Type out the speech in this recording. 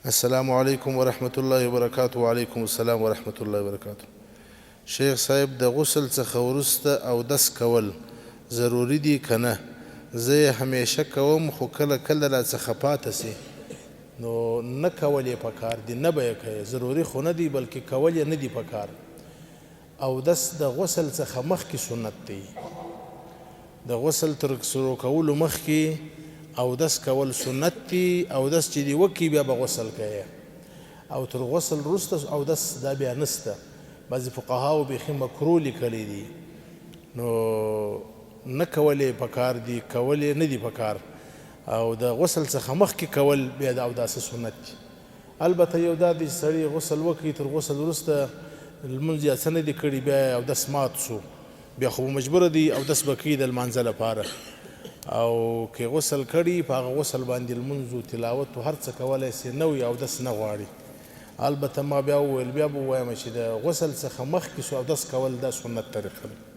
السلام علیکم ورحمت الله وبرکاته. وعلیکم السلام ورحمت الله وبرکاته. شیخ صاحب، د غسل څخه وروسته اودس کول ضروري دي که نه؟ زه یې همیشه کوم، خو کله کله راڅخه پاته سي. نو نه کول یې پکار دي، نه به یې کوې. ضروري خو نه دی، بلکې کول یې نه دي پکار. اودس د غسل څخه مخکې سنت دی. د غسل تر شروع کولو مخکې اودس کول سنت دی. اودس چې دې وکړي، بیا به غسل کوې، او تر غسل وروسته اودس دا بیا نسته. بعضې فقهاو بیخي مکروه لیکلی دي. نو نه کول یې پکار دي، کول یې نه دي پکار، او د غسل څخه مخکې کول بیا د اوداسه سنت دي. البته یو دا دی چې سړی غسل وکړي، تر غسل وروسته لمونځ یا څه نه دي کړي، بیا یې اودس مات سو، بیا خو به مجبور دی، اودس به کوي د لمانځه لپاره. او که غسل کړي، په هغه غسل باندې لمونځ و تلاوت و هر څه کولای سي، نوی اودس نه غواړي. البته ما بیا وویل، بیا به ووایم چې د غسل څخه مخکې سو اودس کول دا سنت طریقه ده.